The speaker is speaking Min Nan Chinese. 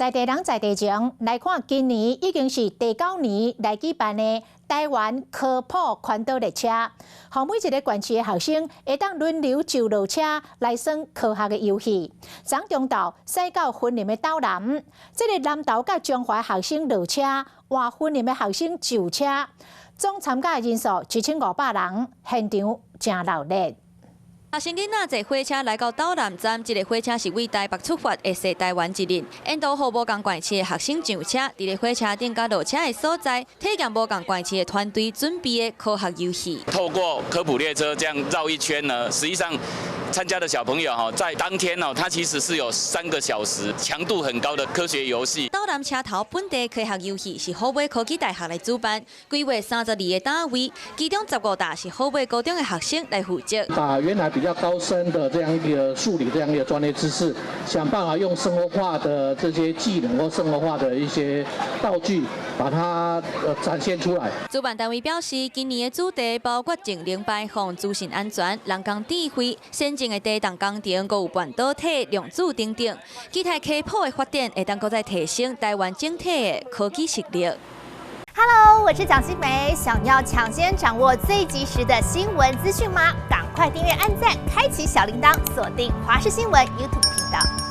在地人在地情來看，今年已經是第九年來舉辦的台灣科普環島列車，予每一個縣市的學生會當輪流就落車來耍科學的遊戲。昨中晝駛到雲林的斗南，這个南投佮彰化學生落車，換雲林的學生就車，總參加的人數1500人，現場誠熱鬧。學生囡仔坐火車來到斗南站，這个火車是對台北出發，會駛台灣一日。沿途予無仝縣市的學生上車，佇咧火車頂佮落車的所在，體驗無仝縣市的團隊準備的科學遊戲。透過科普列車這樣繞一圈呢，實際上參加的小朋友哈，在當天哦，他其實是有3個小時強度很高的科學遊戲。斗南車頭本地科學遊戲是虎尾科技大學來主辦，規劃32個檔位，其中15搭是虎尾高中的學生來負責。把原來比較高深的這樣一個數理這樣一個專業知識，想辦法用生活化的這些技能或生活化的一些道具，把它展現出來。主辦單位表示，今年的主題包括淨零排放、資訊安全、人工智慧、先進的地動工程，閣有半導體、量子等等。期待科普的發展，會當閣再提升台灣整體的科技實力。 Hello，我是蔣新梅，想要搶先掌握最及時的新聞資訊嗎？趕快訂閱、按讚、開啟小鈴鐺，鎖定華視新聞 YouTube 頻道。